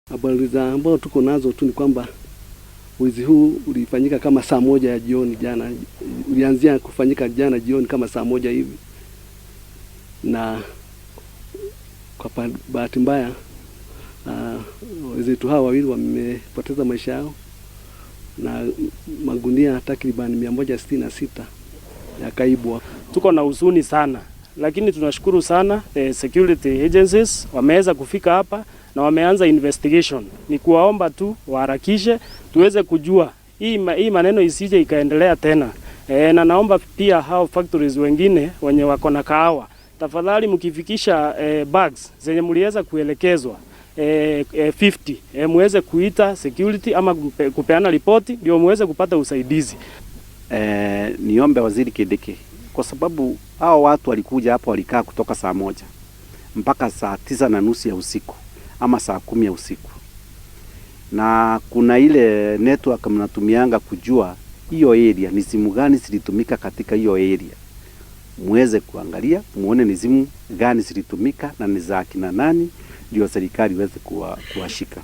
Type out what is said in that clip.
Habari za ambao tuko nazo tu ni kwamba wizi huu ulifanyika kama saa 1 ya jioni jana, ulianzia kufanyika jana jioni kama saa 1 hivi, na kwa bahati mbaya wenzetu hawa wawili wamepoteza maisha yao na magunia takriban 166 yakaibwa. Tuko na huzuni sana, lakini tunashukuru sana the security agencies wameweza kufika hapa na wameanza investigation. Ni kuwaomba tu waharakishe tuweze kujua hii maneno isije ikaendelea tena. Na naomba pia hao factories wengine wenye wako na kahawa, tafadhali mkifikisha bags zenye mliweza kuelekezwa 50 muweze kuita security ama kupeana ripoti ndio muweze kupata usaidizi. Niombe Waziri Kindiki kwa sababu hao watu walikuja hapo walikaa kutoka saa 1 mpaka saa 9:30 ya usiku ama saa 10 ya usiku, na kuna ile network mnatumianga kujua hiyo area ni simu gani zilitumika katika hiyo area, muweze kuangalia muone ni simu gani zilitumika na ni za kina nani, ndio serikali iweze kuwashika.